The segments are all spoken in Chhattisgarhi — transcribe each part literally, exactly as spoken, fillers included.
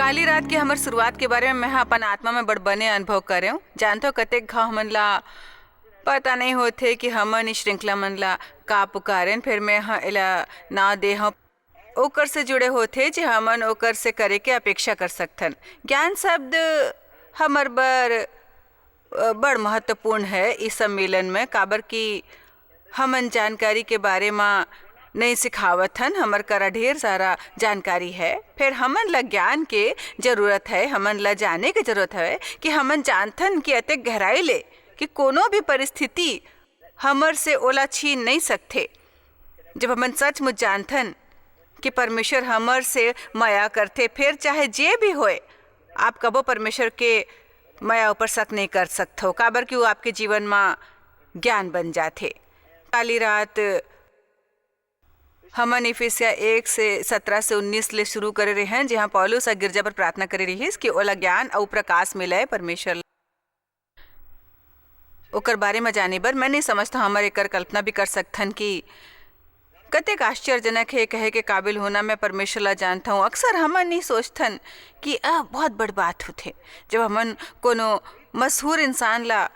काली रात के हमर शुरुआत के बारे में मैं ह अपन आत्मा में बड़ बने अनुभव करे हूँ। जानथो, कतेक घाव हमन ला पता नहीं होथे कि हमन इस श्रृंखला मन ला का पुकारेन। फिर मैं ह एला नाव दे हूँ, ओकर से जुड़े होथे जे हमन ओकर से करे के अपेक्षा कर सकथन। ज्ञान शब्द हमर बर, अ, बड़ महत्वपूर्ण है इस सम्मेलन में, काबर कि हमन जानकारी के बारे म नहीं सिखावत हन। हमर करा ढेर सारा जानकारी है, फिर हमन ला ज्ञान के जरूरत है, हमन ला जाने के जरूरत है कि हमन जानथन कि अतेक गहराई ले कि कोनो भी परिस्थिति हमर से ओला छीन नहीं सकथे। जब हमन सचमुच जानथन कि परमेश्वर हमर से मया करथे, फिर चाहे जे भी होए, आप कबो परमेश्वर के मया ऊपर शक नहीं कर सकथो, काबर कि वो आपके जीवन म ज्ञान बन जाथे। काली रात हमन इफिसिया एक से सत्रह से उन्नीस ले शुरू करे रहे हैं, जहाँ पौलुस ह गिरजा पर प्रार्थना करे रहिस कि ओला ज्ञान अउ प्रकाश मिले परमेश्वर ला। ओकर बारे म जाने बर मैं नहीं समझता हमर एकर कल्पना भी कर सकथन कि कतेक आश्चर्यजनक हे कहे के काबिल होना। मैं परमेश्वर ला जानता हूँ। अक्सर हमन नहीं सोचथन कि यह बहुत बड़ बात होथे। जब हमन कोनो मशहूर इंसान ला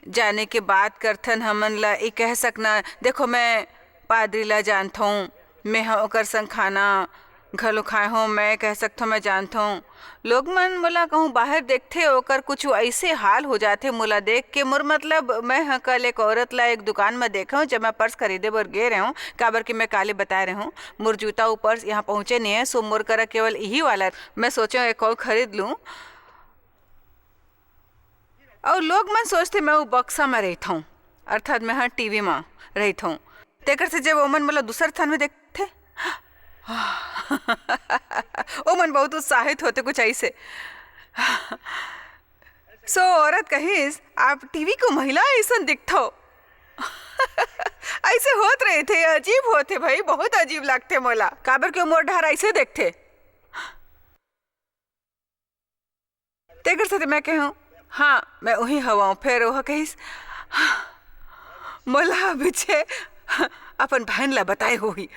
जाने के बात करथन, हमन ला ये कह सकना, "देखो, मैं पादरी ला जानथौं, मैं ह ओकर संग खाना घलो खाए हों, मैं कह सकथौं, मैं जानथौं।" लोग मन मोला कहूँ बाहर देखथे, ओकर कुछ ऐसे हाल हो जाथे मोला देख के। मोर मतलब, मैं ह कल एक औरत ला एक दुकान म देखे हों, जब मैं पर्स खरीदे बर गे रहे हों, काबर कि मैं काले बताए रहे हों, मोर जूता अउ पर्स यहाँ पहुँचे नहीं है, सो मोर करा केवल यही वाला। मैं सोचे एक और खरीद लूँ। अउ लोग मन सोचथे, मैं वो बक्सा म रहिथौं, अर्थात मैं ह टीवी म रहिथौं। तेकर से जब ओमन मोला दूसर स्थान में देखथे, ओमन बहुत उत्साहित होथे, कुछ ऐसे। सो औरत कहिस, "आप टीवी को महिला ऐसन दिखथो।" ऐसे होत रहिथे, अजीब होथे भाई, बहुत अजीब लगथे मोला, काबर के मोर डहर ऐसे देखथे। तेकर सेती मैं कहूँ, "हाँ, मैं उही हवँ।" फेर ओह कहिस, "हाँ, मोला अभिचे अपन बहन ला बताए होही,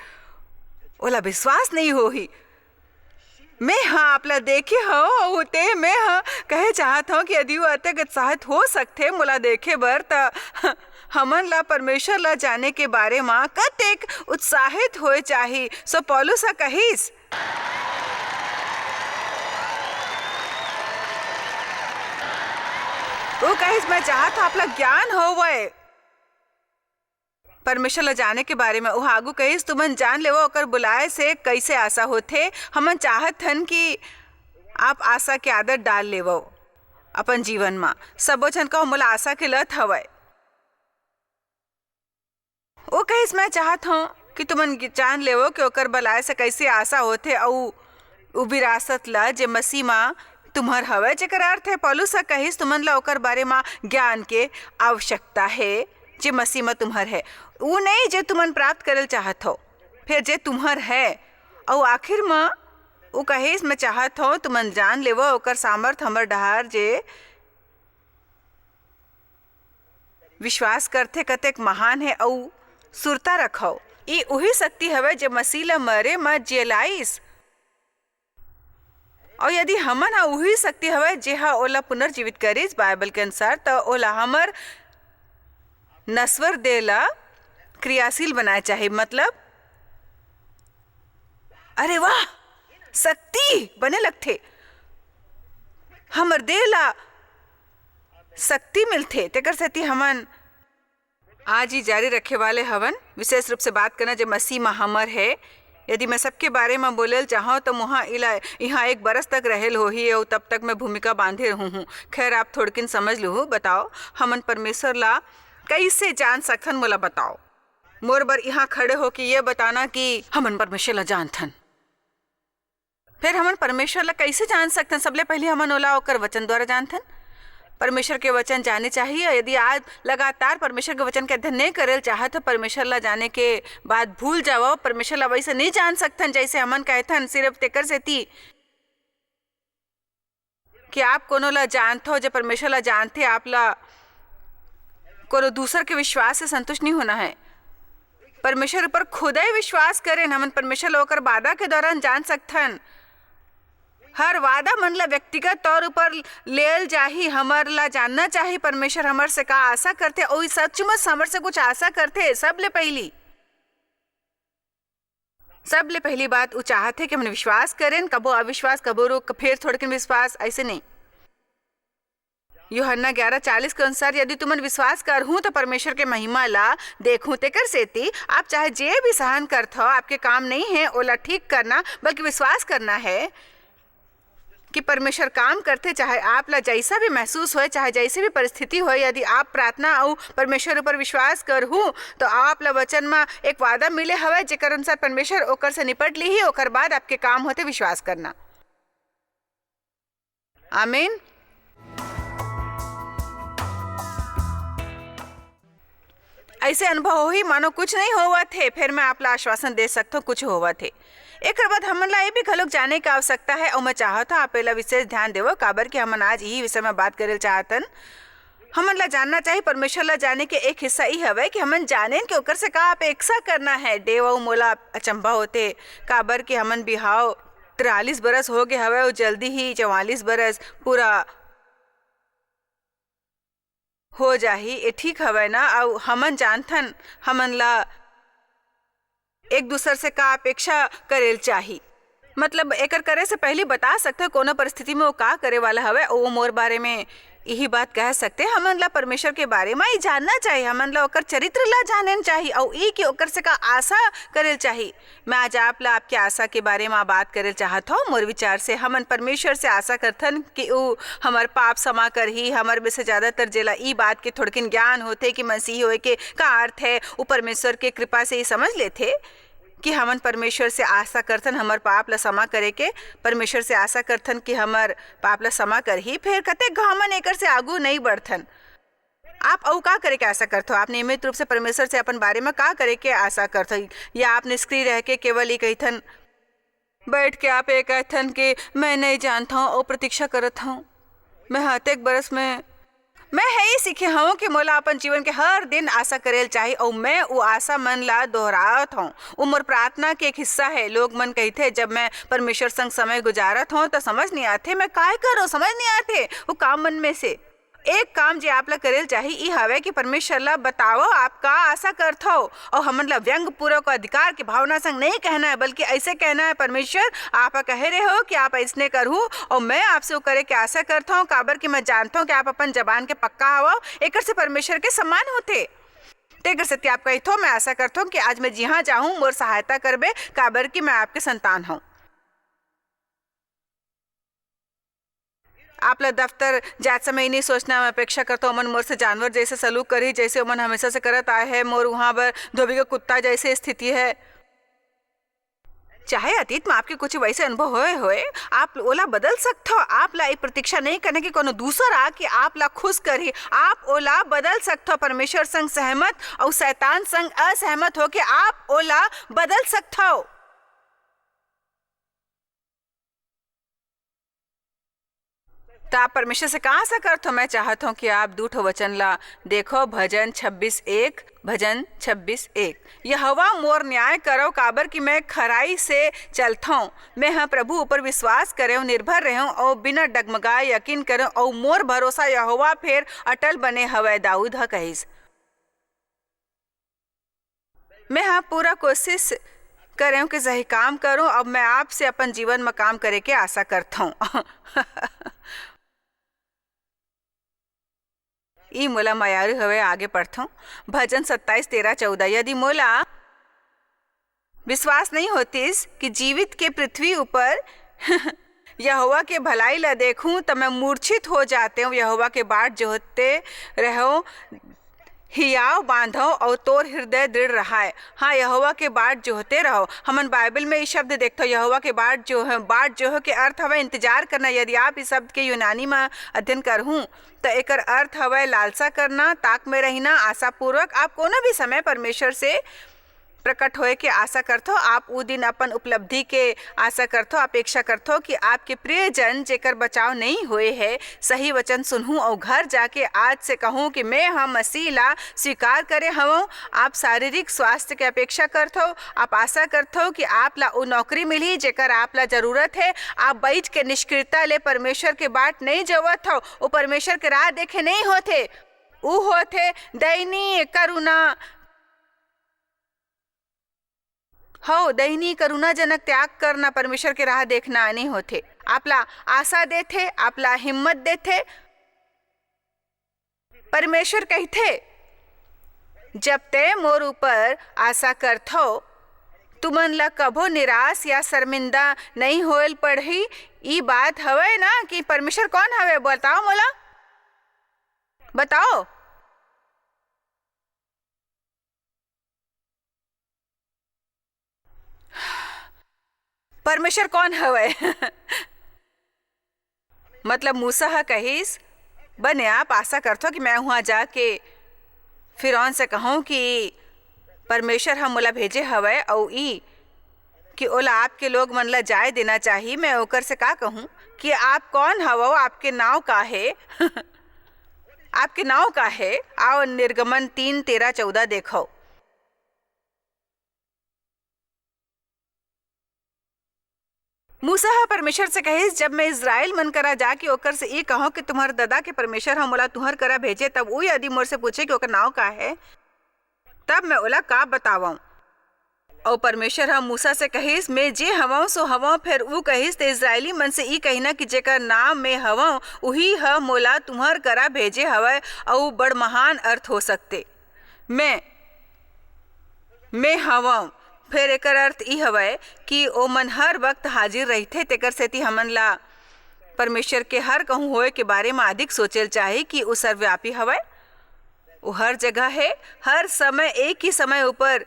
ओला विश्वास नहीं होही। मैं ह आप ला देखे हव, अउ ते मैं ह कहे चाहत हव कि यदि वो अतेक उत्साहित हो सकथे मोला देखे बर, त हमन ला परमेश्वर ला जाने के बारे म कतेक उत्साहित होए चाही।" सो पौलुस ह कहिस, वो कहिस, "मैं चाहत हव आप ला ज्ञान होवय परमेश्वर ला जाने के बारे में।" वो आगू कहिस, "तुमन जान लेवो ओकर बुलाए से कैसे आशा होथे। हमन चाहत हन कि आप आशा के आदत डाल लेवो अपन जीवन म।" सबो झन कहो, "मोला आशा के लत हवय।" वो कहिस, "मैं चाहत हूँ कि तुमन गि-, जान लेवो कि ओकर बलाय से कैसे आशा होथे, अऊ उ विरासत ला जे मसीह म तुम्हर हवय।" जेकर अर्थ है, पौलुस ह कहिस, "तुमन ला ओकर बारे म ज्ञान के आवश्यकता है, जे मसीह म तुम्हर है। उ नहीं जे तुमन प्राप्त करल चाहत हो, फेर जे तुम्हर है।" अऊ आखिर म उ कहिस, "मैं चाहत हूँ, तुमन जान लेवो ओकर सामर्थ हमर डहार जे विश्वास करथे, कतेक महान हे अऊ सुरता रखव। ई उही शक्ति हवय, जे मसीह ल मरे म जियलाइस। अऊ यदि हमन ह उही शक्ति हवय, जे ह ओला पुनर्जीवित करिस, बाइबल के अनुसार, त ओला हमर नश्वर देह ल क्रियाशील बनाए चाही।" मतलब, अरे वाह, शक्ति बने लगथे, हमर देह ल शक्ति मिलथे, तेकर सेती हमन आज ही जारी रखे वाले हवन, विशेष रूप से बात करना जे मसीह म हमर है। यदि मैं सबके बारे म बोलेल चाहूँ, त मुहा इला इहाँ एक बरस तक रहेल होही, अउ तब तक मैं भूमिका बांधे रहूँ हूँ। खैर, आप थोड़किन समझ लूहू। बताओ, हमन परमेश्वर ला कैसे जान सकथन? मोला बताओ। मोर बर इहाँ खड़े होके ये बताना कि हमन परमेश्वर ला जानथन। फिर हमन परमेश्वर ला कैसे जान सकथन? सबले पहले हमन ओला ओकर वचन द्वारा जानथन। परमेश्वर के वचन जाने चाहिए। यदि आज लगातार परमेश्वर के वचन के अध्ययन नहीं करेल चाहत हो, परमेश्वर ला जाने के बाद भूल जावो। परमेश्वर ला वैसे नहीं जान सकथन, जैसे हमन कहथन, सिर्फ तेकर सेती कि आप कोनो ला जानथो, जे परमेश्वर ला जानथे, आप ला कोनो दूसर के विश्वास से संतुष्ट नहीं होना है। परमेश्वर ऊपर खुदे विश्वास करें, हमन परमेश्वर ला ओकर वादा के दौरान जान सकथन। हर वादा मन ला व्यक्तिगत तौर ऊपर लेल जाही। हमर ला जानना चाही परमेश्वर हमर से का आशा करथे, अउ सचमुच हमर से कुछ आशा करथे। सबले पहिली, सबले पहिली बात उ चाहत हे कि हमन विश्वास करें, कबो अविश्वास, कबो रुक, फिर थोड़किन विश्वास, ऐसे नहीं। यूहन्ना ग्यारह चालीस के अनुसार, "यदि तुमन विश्वास करहूं, तो परमेश्वर के महिमा ला देखहूं।" तेकर सेती आप चाहे जे भी सहन करत हो, आपके काम नहीं है ओला ठीक करना, बल्कि विश्वास करना है कि परमेश्वर काम करथे, चाहे आप ला जैसा भी महसूस होए, चाहे जैसी भी परिस्थिति होए। यदि आप प्रार्थना अउ परमेश्वर ऊपर विश्वास करहू, तो आप ला वचन म एक वादा मिले हवय, जेकर अनुसार परमेश्वर ओकर से निपट लिही, ओकर बाद आपके काम होथे विश्वास करना। आमीन। ऐसे अनुभव होही मानो कुछ नहीं होवत हे, फिर मैं आप ला आश्वासन दे सकथों, कुछ होवत हे। एकर बाद हमन ला ये भी घलोक जाने के आवश्यकता है, अउ मैं चाहत हूँ आप एला विशेष ध्यान देवो, काबर कि हमन आज यही विषय में बात करे चाहतन। हमन ला जानना चाहिए, परमेश्वर ला जाने के एक हिस्सा ई हवय कि हमन जानेन कि ओकर से का अपेक्षा करना है। देव अउ मोला अचंभा होथे, काबर कि हमन बिहाव तिरालीस बरस हो गए हवय अउ जल्दी ही चवालीस बरस पूरा हो जाही। ये ठीक हवय ना? अउ हमन जानथन, हमन ला एक दूसर से का अपेक्षा करेल चाही। मतलब, एकर करे से पहली बता सकथे कोनो परिस्थिति में वो का करे वाला हवय, वो मोर बारे में यही बात कह सकथे। हमन ला परमेश्वर के बारे में ही जानना चाहिए, हमन ला ओकर चरित्र ला जानेन चाहिए, अउ ई कि ओकर से का आशा करेल चाहिए। मैं आज आप ला आपके आशा के बारे में बात करे चाहत हूँ। मोर विचार से हमन परमेश्वर से आशा करथन कि ऊ हमर पाप क्षमा करही। हमर में से ज्यादातर जेला ई बात के थोड़किन ज्ञान होथे कि मसीही होए के का अर्थ है, ऊ परमेश्वर के कृपा से ही समझ लेथे कि हमन परमेश्वर से आशा करथन हमर पाप ला क्षमा करे के, परमेश्वर से आशा करथन कि हमर पाप ला क्षमा करही। फिर कतेक घाव हमन एकर से आगू नहीं बढ़थन। आप अउ का करे के आशा करथो? आप नियमित रूप से परमेश्वर से अपन बारे में का करे के आशा करथो? या आप निष्क्रिय रह के केवल ये कहिथन, बैठ के आप ये कहथन कि मैं नहीं जानता हूँ और प्रतीक्षा करत हूँ, मैं हतेक बरस में मैं हे ही सीखे हूँ कि मोला अपन जीवन के हर दिन आशा करेल चाही, और मैं वो आशा मन ला दोहरावत हूँ। वो मोर प्रार्थना के एक हिस्सा है। लोग मन कहिथे, जब मैं परमेश्वर संग समय गुजारत हूँ, तो समझ नहीं आते मैं काय करो, समझ नहीं आते वो काम मन में से एक काम जे आप ला करेल चाही, ई हवय कि परमेश्वर ला बतावव, आप का आशा करथव, अउ हमन ला व्यंगपूर्वक अधिकार के भावना संग नहीं कहना है, बल्कि ऐसे कहना है, "परमेश्वर, आप कहे रहे हो कि आप ऐसने करहू, अउ मैं आपसे वो करे के आशा करथव, काबर कि मैं जानथव कि आप अपन जबान के पक्का हवव।" एकर से परमेश्वर के सम्मान होथे। तेकर सेती आप कहिथव, "मैं आशा करथव कि आज मैं जिहाँ जाहूँ, मोर सहायता करबे, काबर कि मैं आपके संतान हूँ।" आप ला दफ्तर जात समय ये नहीं सोचना, मैं अपेक्षा करता हूँ, ओमन मोर से जानवर जैसे सलूक करही, जैसे ओमन हमेशा से करत आए हैं। मोर वहाँ बर धोबी के कुत्ता जैसे स्थिति है। चाहे अतीत में आपके कुछ वैसे अनुभव होए होए, आप ओला बदल सकथो। आप ला ये प्रतीक्षा नहीं करना कि कोनो दूसर आके आप ला खुश करही। आप ओला बदल सकथो। परमेश्वर संग सहमत और शैतान संग असहमत होके आप ओला बदल सकथो। त आप परमेश्वर से का आशा करथो? मैं चाहत हूँ कि आप दू ठो वचन ला देखो, भजन छब्बीस एक, भजन छब्बीस एक। "यहोवा मोर न्याय करो, काबर कि मैं खराई से चलथौं। मैं ह प्रभु ऊपर विश्वास करेंव, निर्भर रहेंव, अउ बिना डगमगाए यकीन करेंव, अउ मोर भरोसा यहोवा फेर अटल बने हवय," दाऊद ह कहिस। मैं ह पूरा कोशिश करेंव कि सही काम करूं। अब मैं आपसे अपन जीवन म काम करे के आशा करथौं। ई मोला मयारू हवय, आगे पढ़थौं। भजन सत्ताईस, तेरह, चौदह। यदि मोला विश्वास नहीं होतिस कि जीवित के पृथ्वी ऊपर यहोवा के भलाई ला देखूं, त मैं मूर्छित हो जातेंव। यहोवा के बाट जोहते रहो, हियाव बांधो और तोर हृदय दृढ़ रहाय। हाँ, यहोवा के बाट जोहते रहो। हमन बाइबल में ई शब्द देखथो, यहोवा के बाट जोह, बाट जोह के अर्थ हवय इंतजार करना। यदि आप इस शब्द के यूनानी में अध्ययन करहूं, त एकर अर्थ हवय लालसा करना, ताक में रहिना, आशापूर्वक। आप कोनो भी समय परमेश्वर से प्रकट होए के आशा करथो। आप उ दिन अपन उपलब्धि के आशा करथो, अपेक्षा करथो कि आपके प्रियजन, जेकर बचाव नहीं होए है, सही वचन सुनहूं और घर जाके आज से कहूं कि मैं हम मसीह ला स्वीकार करे हवं। आप शारीरिक स्वास्थ्य के अपेक्षा करथो, आप आशा करथो कि आप ला उ नौकरी मिली, जेकर आप ला जरूरत है। आप बैठ के निष्क्रियता ले परमेश्वर के बाट नहीं जोवत हो, वो परमेश्वर के राह देखे नहीं होथे। उ होथे दयनीय करुणा। हो, दयनीय करुणाजनक त्याग करना परमेश्वर के राह देखना नहीं होथे। आपला आशा देथे, आपला हिम्मत देथे। परमेश्वर कहिथे, "जब ते मोर ऊपर आशा करथो, तुमन ला कभो निराश या शर्मिंदा नहीं होएल पड़ही।" ई बात हवय ना कि परमेश्वर कौन हवे? बताओ मोला, बताओ। परमेश्वर कौन हवय? मतलब मूसा ह कहिस, "बने आप आशा करथो कि मैं उहाँ जाके फिरौन से कहूँ कि परमेश्वर ह मोला भेजे हवय, अऊ ई कि ओला आपके लोग मन ला जाए देना चाही, मैं ओकर से का कहूँ कि आप कौन हवव, आपके नाव का हे?" आपके नाव का हे? आओ निर्गमन तीन तेरह चौदह देखो। मूसा ह परमेश्वर से कहिस, "जब मैं इस्राएल मन करा जाके ओकर से ये कहूं कि तुम्हर ददा के परमेश्वर ह मोला तुहर करा भेजे, तब ऊ यदि मोर से पूछे कि ओकर नाव का हे, तब मैं ओला का बतावंव?" अऊ परमेश्वर ह मूसा से कहिस, "मैं जे हवंव सो हवंव।" फेर ऊ कहिस, "ते इस्राएली मन से ई कहिना कि जेकर नाम मैं हवंव, उही ह मोला तुहर करा भेजे हवय।" अऊ बड़ महान अर्थ हो सकते, मैं में हवंव। फेर एकर अर्थ ई हवय कि ओमन हर वक्त हाजिर रहिथे, तेकर सेती हमन ला परमेश्वर के हर कहूँ होए के बारे म अधिक सोचेल चाही कि ऊ सर्वव्यापी हवय, ऊ हर जगह हे, हर समय एक ही समय ऊपर,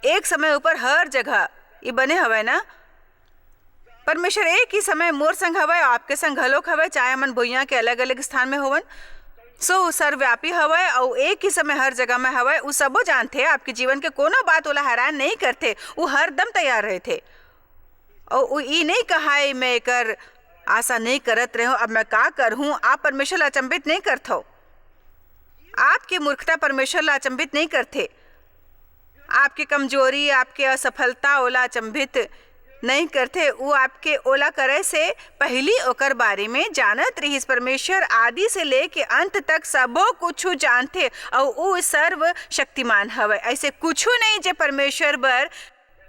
एक समय ऊपर हर जगह। ई बने हवय ना? परमेश्वर एक ही समय मोर संग हवय, आपके संग घलोक हवय, चाहे हमन भुइयां के अलग-अलग स्थान में होवन। सो, ऊ सर्वव्यापी हवय अऊ एक ही समय हर जगह में हवय। ऊ सबो जानथे, आपके जीवन के कोनो बात ओला हैरान नहीं करथे। ऊ हरदम तैयार रहथे। अऊ ऊ ई नहीं कहाय, "मैं एकर आशा नहीं करत रहूं, अब मैं का करहूं?" आप परमेश्वर ला अचंभित नहीं करथव। आपके मूर्खता परमेश्वर ला अचंभित नहीं करथे। आपके कमजोरी, आपके असफलता ओला अचंभित नहीं करथे। ऊ आपके ओला करे से पहिली ओकर बारे में जानत रिहिस। परमेश्वर आदि से लेके अंत तक सबो कुछु जानथे अऊ ऊ सर्वशक्तिमान हवय। ऐसे कुछु नहीं जे परमेश्वर बर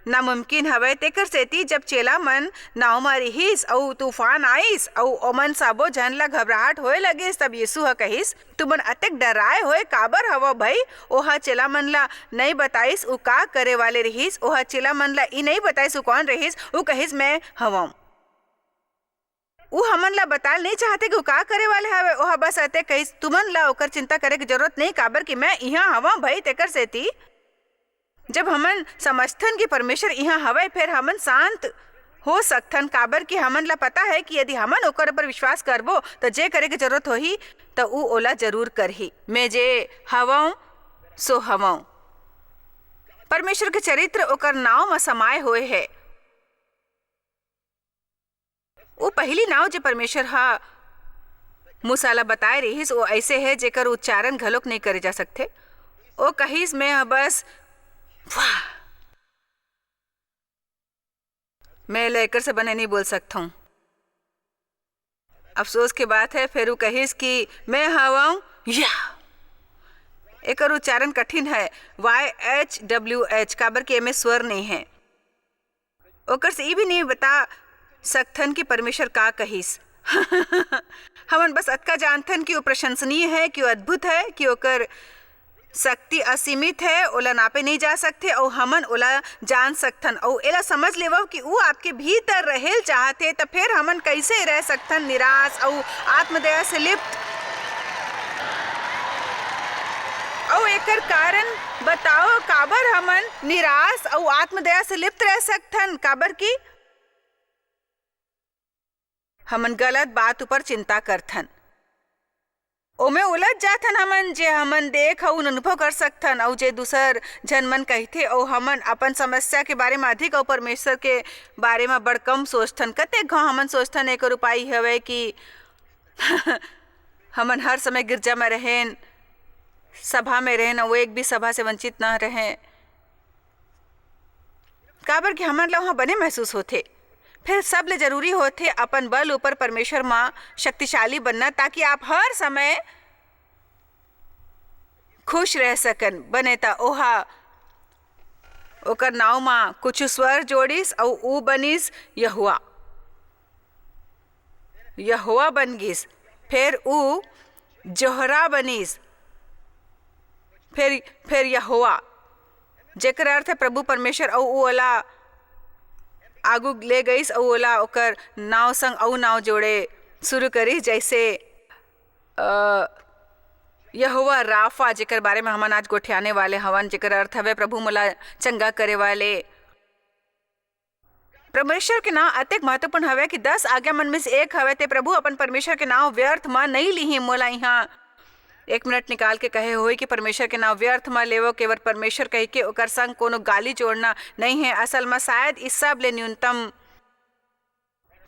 नामुमकिन हवय। तेकर सेती जब चेला मन नाव म रिहिस अऊ तूफान आइस अऊ ओमन सबो झन ला घबराहट होए लगिस, तब यीशु ह कहिस, "तुमन अतेक डराए होए काबर हवव भई?" ओह चेला मन ला नइं बताइस ऊ का करे वाले रिहिस। ओह चेला मन ला ई नइं बताइस ऊ कौन रिहिस। ऊ कहिस, "मैं हवंव।" ऊ हमन ला बताल नइं चाहते कि ऊ का करे वाले हवय। ओह बस अतेक कहिस, "तुमन ला ओकर चिंता करे के जरूरत नइं, काबर कि मैं इहां हवंव भई।" तेकर सेती जब हमन समझथन कि परमेश्वर इहां हवय, फेर हमन शांत हो सकथन, काबर कि हमन ला पता है कि यदि हमन ओकर ऊपर विश्वास करबो, त जे करे के जरूरत होही, त ऊ ओला जरूर करही। मैं जे हवंव, सो हवंव। परमेश्वर के चरित्र ओकर नांव म समाये होय हे। वो पहिली नांव, जे परमेश्वर ह मूसा ला बताए रिहिस, वो अइसे हे, जेकर उच्चारण घलोक नइं करे जा सकथे। वो कहिस, "मैं ह बस, वाह, मैं एला एकर से बने नइं बोल सकथंव।" अफसोस के बात हे, फेर वो कहिस कि, "मैं हवंव, या।" एकर उच्चारण कठिन हे, Y H W H, काबर कि एमे स्वर नइं हे। ओकर से ई भी नइं बता सकथन कि परमेश्वर का कहिस। हमन बस अतका जानथन कि वो प्रशंसनीय हे, कि वो अद्भुत हे, कि ओकर शक्ति असीमित हे, ओला नापे नइं जा सकथे, अऊ हमन ओला जान सकथन। अऊ एला समझ लेवव कि वो आपके भीतर रहेल चाहथे, त फेर हमन कइसे रह सकथन निराश अऊ आत्मदया से लिप्त? अऊ एकर कारण बताओ, काबर हमन निराश अऊ आत्मदया से लिप्त रह सकथन? काबर कि हमन गलत बात ऊपर चिंता करथन। ओमे उलझ जाथन हमन, जे हमन देख अउ अनुभव कर सकथन, अउ जे दूसर झन मन कहिथे, अउ हमन अपन समस्या के बारे म अधिक अउ परमेश्वर के बारे म बड़ कम सोचथन। कतेक घांव हमन सोचथन, एकर उपाय हवय कि हमन हर समय गिरजा म रहेन, सभा में रहेन, अउ एक भी सभा से वंचित न रहें, काबर कि हमन ला वहाँ बने महसूस होथे। फिर सबले जरूरी होथे अपन बल ऊपर परमेश्वर म शक्तिशाली बनना, ताकि आप हर समय खुश रह सकन। बने त ओहा, ओकर नाव म कुछ स्वर जोड़िस अउ ऊ बनिस यहोवा। यहोवा बन गिस, फिर ऊ जोहरा बनिस, फिर, फिर यहोवा, जेकर अर्थ है प्रभु परमेश्वर, अउ ऊ ओला आगू ले गईस, अउ ओला ओकर नाव संग अउ नाव जोड़े शुरू करिस, जैसे, अ, यहोवा राफा, जेकर बारे में हमन आज गोठियाने वाले हवन, जेकर अर्थ हवे प्रभु मोला चंगा करे वाले। परमेश्वर के नाव अतेक महत्वपूर्ण हवे कि दस आज्ञा मन में से एक हवे, "ते प्रभु अपन परमेश्वर के नाव व्यर्थ म नइ लिही।" मोला इहाँ एक मिनट निकाल के कहे होई कि परमेश्वर के नाव व्यर्थ म लेवो, केवल परमेश्वर कहिके ओकर संग कोनो गाली जोड़ना नइ हे। असल म शायद इस सब ले न्यूनतम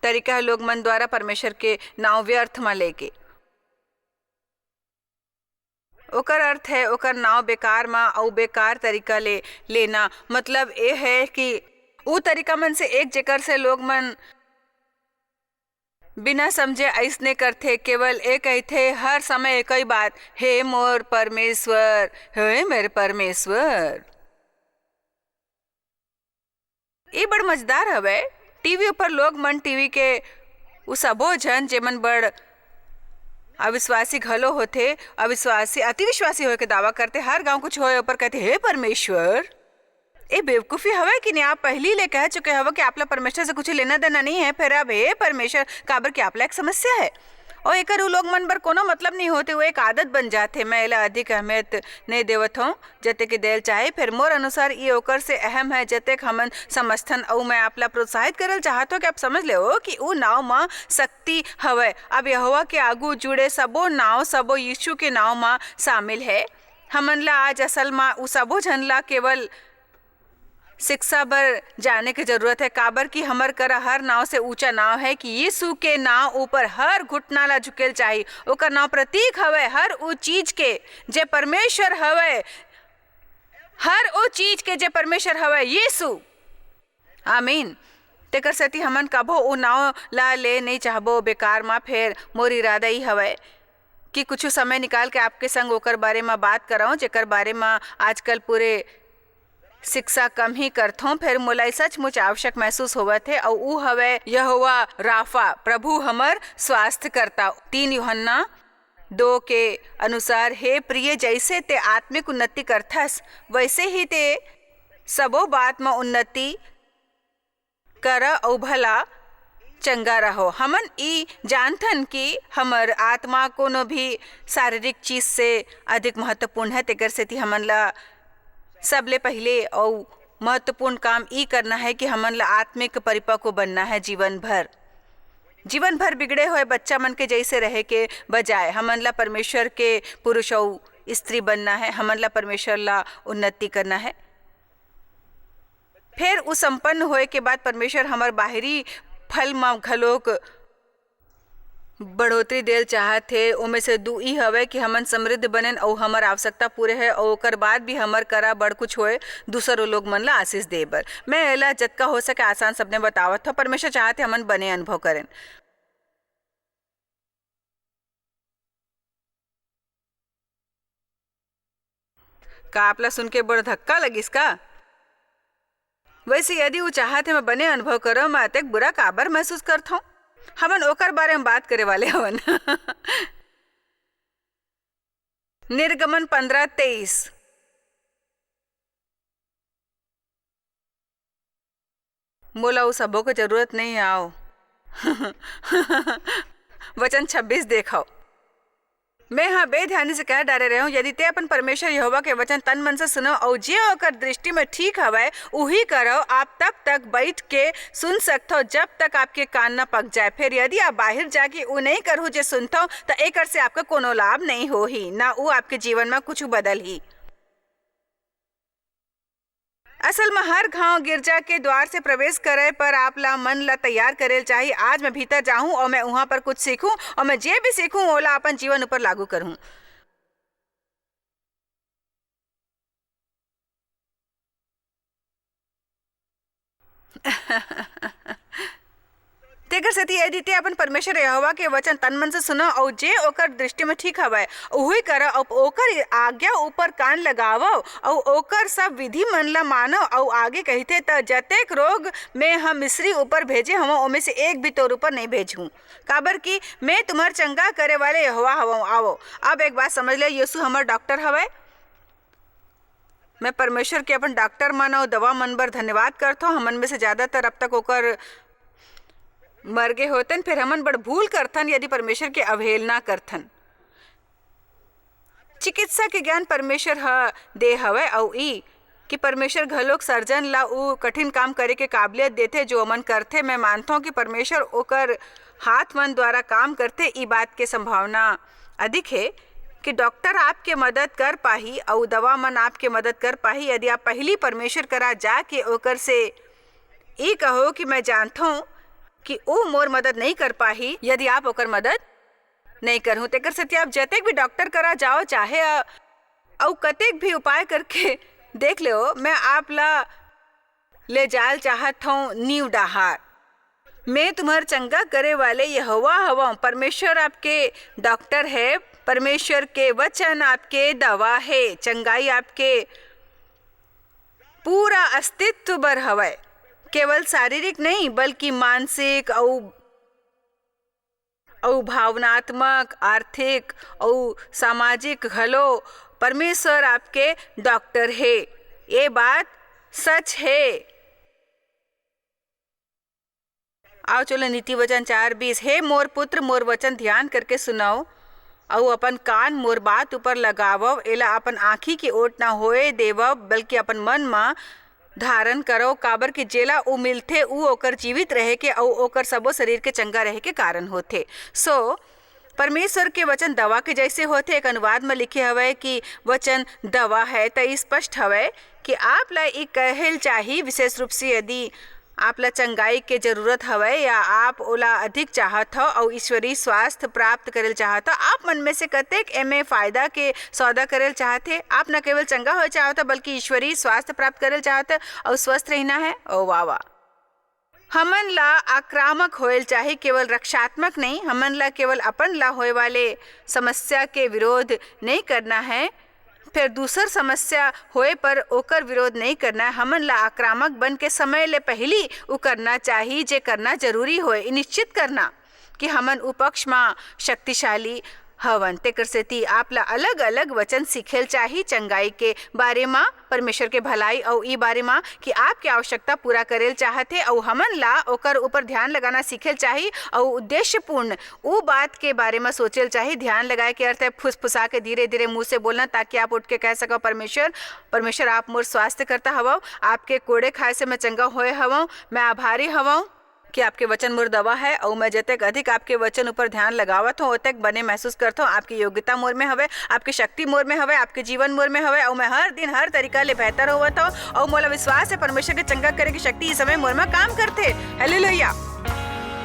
तरीका है लोग मन द्वारा परमेश्वर के नाव व्यर्थ म लेके। ओकर अर्थ है ओकर नाव बेकार म अउ बेकार तरीका ले लेना। मतलब ए है कि ऊ तरीका मन से एक, जेकर से लोग मन बिना समझे अइसने करथे, केवल ए कहिथे हर समय एकई बात, "हे मोर परमेश्वर, हे मेरे परमेश्वर।" ये बड़ मजेदार हवय। टीवी ऊपर लोग मन, टीवी के उ सबो झन, जेमन बड़ अविश्वासी घलो होथे, अविश्वासी, अति विश्वासी होए के दावा करथे, हर गांव कुछ होए ऊपर कहथे, "हे परमेश्वर।" ए बेवकूफी हवय कि नहीं? आप पहली ले कह चुके हवो कि आपला परमेश्वर से कुछ लेना देना नहीं है, फिर अब, "हे परमेश्वर," काबर कि आपला एक समस्या है। और एकर उ लोग मन बर कोनो मतलब नहीं होते, वो एक आदत बन जाथे। मैं एला अधिक अहमियत नहीं देवत हूँ, जते के देल चाहे। फिर मोर अनुसार ये ओकर से अहम है, जतेक हमन समझथन। अउ मैं आपला प्रोत्साहित करल चाहत हूँ कि आप समझ लेवो कि उ नाव म शक्ति हवय। अब यहोवा के आगू जुड़े सबो नाव, सबो यीशु के नाव म शामिल है। हमन ला आज असल म उ सबो झन ला केवल शिक्षा बर जाने के जरूरत है, काबर कि हमर करा हर नाव से ऊंचा नाव है कि यीशु के नाव ऊपर हर घुटना ला झुकेल चाही। ओकर नाव प्रतीक हवय हर उ चीज के, जे परमेश्वर हवय, हर ओ चीज के जे परमेश्वर हवय, यीशु। आमीन। तेकर सेती हमन कभो ओ नाव ला ले नइ चाहबो बेकार म। फेर मोर इरादा ई हवय कि कुछ समय निकाल के आपके संग ओकर बारे म बात करंव, जेकर बारे म आजकल पूरे शिक्षा कम ही करथों। फेर मोला ई सचमुच आवश्यक महसूस होवत हे, अउ ऊ हवय यहोवा राफा, प्रभु हमर स्वास्थ्यकर्ता। तीन यूहन्ना दो के अनुसार, हे प्रिय, जैसे ते आत्मिक उन्नति करथस, वैसे ही ते सबो बात म उन्नति कर अउ भला चंगा रहो। हमन ई जानथन कि हमर आत्मा कोनो भी शारीरिक चीज से अधिक महत्वपूर्ण है, तेकर सेती हमन ला सबले पहिले अउ महत्वपूर्ण काम ई करना है कि हमन ला आत्मिक परिपक्व बनना है जीवन भर। जीवन भर बिगड़े हुए बच्चा मन के जैसे रहे के बजाय हमन ला परमेश्वर के पुरुष अउ स्त्री बनना है, हमन ला परमेश्वर ला उन्नति करना है। फेर उ संपन्न होए के बाद परमेश्वर हमर बाहरी फल म घलोक बढ़ोतरी देल चाहत हे। ओमे से दू ई हवय कि हमन समृद्ध बनेन अउ हमर आवश्यकता पूरे होय अउ ओकर बाद भी हमर करा बड़ कुछ होय, दूसर लोग मन ला आशीष दे बर। मैं एला जतका हो सके आसान शब्द में बतावत हव। परमेश्वर चाहत हे हमन बने अनुभव करेन। का आपला सुन के बड़ धक्का लगिस का? वैसे यदि वो चाहत हे मैं बने अनुभव करव, मैं अतेक बुरा काबर महसूस करथौं? हमन ओकर बारे में बात करे वाले हवन। निर्गमन पंद्रह तेईस। मोला वो सबो के जरूरत नहीं आओ। वचन छब्बीस देखव। मैं ह बेध्यानी से कह डारे रहे हूँ, यदि ते अपन परमेश्वर यहोवा के वचन तन मन से सुनो, अउ जे ओकर दृष्टि में ठीक हवय, उही करो। आप तब तक बैठ के सुन सकथो, जब तक आपके कान न पक जाए। फिर यदि आप बाहिर जाके उ नहीं करहु जे सुनथो, त एकर से आपका कोनो लाभ नहीं होही, न उ आपके जीवन में कुछ बदलही। असल में हर घांव गिरजा के द्वार से प्रवेश करे पर आप ला मन ला तैयार करेल चाही। आज मैं भीतर जाहूं और मैं उहां पर कुछ सीखूं और मैं जे भी सीखूं ओला अपन जीवन ऊपर लागू करहूं। तेकर सेती यदि ते अपन परमेश्वर यहोवा के वचन तन मन से सुनो, अउ जे ओकर दृष्टि में ठीक हवय, उही करो, अउ ओकर आज्ञा ऊपर कान लगावो, अउ ओकर सब विधि मन ला मानो, अउ आगे कहिथे, त जतेक रोग मैं ह मिस्री ऊपर भेजे हवं, ओमे से एक भी तोर ऊपर नहीं भेजहूं, काबर कि मैं तुम्हर चंगा करे वाले यहोवा हवं। आवो, अब एक बात समझ ले, यीशु हमर डॉक्टर हवय। मैं परमेश्वर के अपन डॉक्टर मन अउ दवा मन बर धन्यवाद करथों। हमन में से ज्यादातर अब तक ओकर मर गे होतन, फिर हमन बड़ भूल करथन यदि परमेश्वर के अवहेलना करथन। चिकित्सा के ज्ञान परमेश्वर ह दे हवय, अउ ई कि परमेश्वर घलोक सर्जन ला ऊ कठिन काम करे के काबिलियत देथे, जो ओमन करथे। मैं मानथों कि परमेश्वर ओकर हाथ मन द्वारा काम करथे, ई बात के संभावना अधिक हे कि डॉक्टर आपके मदद कर पाही अउ दवा मन आपके मदद कर पाही, यदि आप पहिली परमेश्वर करा जाके ओकर से ई कहो कि मैं जानथों कि ऊ मोर मदद नहीं कर पाही, यदि आप ओकर मदद नहीं करहूं। तेकर सेती आप जतेक भी डॉक्टर करा जाओ, चाहे अ-, अउ कतेक भी उपाय करके देख लेओ, मैं आप ला ले जाल चाहत हूं नीव डाहार। मैं तुम्हर चंगा करे वाले यहोवा हवं। परमेश्वर आपके डॉक्टर है, परमेश्वर के वचन आपके दवा है, चंगाई आपके पूरा अस्तित्व बर हवय, केवल शारीरिक नहीं, बल्कि मानसिक अउ, अउ भावनात्मक, आर्थिक अउ सामाजिक घलो। परमेश्वर आपके डॉक्टर हे, ये बात सच हे। आओ चलो, नीति वचन चार बीस, हे मोर पुत्र, मोर वचन ध्यान करके सुनाओ, अउ अपन कान मोर बात ऊपर लगावव। एला अपन आँखी के ओट न होए देवव, बल्कि अपन मन म धारण करव, काबर कि जेला ऊ मिलथे, ऊ ओकर जीवित रहे के अउ ओकर सबो शरीर के चंगा रहे के कारण होथे। So, परमेश्वर के वचन दवा के जैसे होथे। एक अनुवाद म लिखे हवय कि वचन दवा है, त ई स्पष्ट हवय कि आप ला ई कहेल चाही, विशेष रूप से यदि आप ला चंगाई के जरूरत हवय या आप ओला अधिक चाहत हव अउ ईश्वरीय स्वास्थ्य प्राप्त करेल चाहत हव, आप मन में से कतेक एमे फायदा के सौदा करेल चाहत हे? आप न केवल चंगा होए चाहत हव, बल्कि ईश्वरीय स्वास्थ्य प्राप्त करेल चाहत हव अउ स्वस्थ रहना है। ओ वाह, वाह। हमन ला आक्रामक होएल चाही, केवल रक्षात्मक नहीं। हमन ला केवल अपन ला होए वाले समस्या के विरोध नहीं करना है, फिर दूसर समस्या होए पर ओकर विरोध नहीं करना है। हमन ला आक्रामक बन के समय ले पहिली उ करना चाही, जे करना जरूरी होए, ई निश्चित करना कि हमन उ पक्ष म शक्तिशाली हवन। तेकर सेती आप ला अलग-अलग वचन सीखेल चाही, चंगाई के बारे म, परमेश्वर के भलाई अउ ई बारे म कि आपके आवश्यकता पूरा करेल चाहत हे अउ हमन ला ओकर ऊपर ध्यान लगाना सीखेल चाही अउ उद्देश्यपूर्ण उ बात के बारे म सोचेल चाही। ध्यान लगाए के अर्थ है फुसफुसा के धीरे-धीरे मुंह से बोलना, ताकि आप उठ के कह सको, "परमेश्वर, परमेश्वर आप मोर स्वास्थ्य करता हवव, आपके कोड़े खाए से मैं चंगा होए हवव, मैं आभारी हवव।" कि आपके वचन मोर दवा है, अउ मैं जतेक अधिक आपके वचन ऊपर ध्यान लगावत हूँ, ओतेक बने महसूस करत हूँ। आपकी योग्यता मोर में हवे, आपकी शक्ति मोर में हवे, आपके जीवन मोर में हवे, अउ मैं हर दिन हर तरीका ले बेहतर होवत हूँ, अउ मोला विश्वास है परमेश्वर के चंगा करे की शक्ति इस समय मोर में काम करथे। हालेलुया।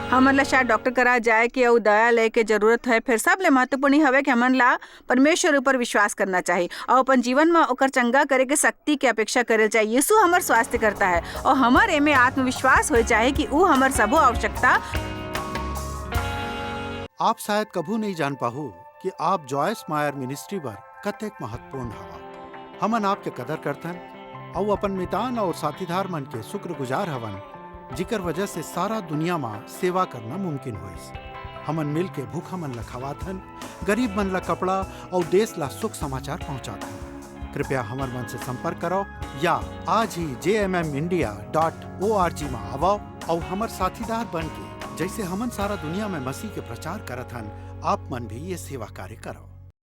हमन ला शायद डॉक्टर करा जाए के अउ दया ले के जरूरत है, फिर सबले महत्वपूर्ण हवे कि हमन ला परमेश्वर ऊपर विश्वास करना चाही अउ अपन जीवन म ओकर चंगा करे के शक्ति के अपेक्षा करेल चाही। यीशु हमर स्वास्थ्य करता है अउ हमर एमे आत्मविश्वास होए चाही कि ऊ हमर सबो आवश्यकता आप शायद कभू नहीं जान पाहू कि आप जॉयस मायर मिनिस्ट्री बर कतेक महत्वपूर्ण हवा। हमन आपके कदर करथन अउ अपन मितान अउ साथीदार मन के शुक्रगुजार हवन, जिकर वजह से सारा दुनिया म सेवा करना मुमकिन होइस। हमन मिल के भूखा मन ल खवाथन, गरीब मन ल कपड़ा अउ देश ल शुभ समाचार पहुंचाथन। कृपया हमर मन से संपर्क करो या आज ही J M M India dot O R G म आवो अउ हमर साथीदार बन के, जैसे हमन सारा दुनिया में मसीह के प्रचार करत हन, आप मन भी ये सेवा कार्य करो।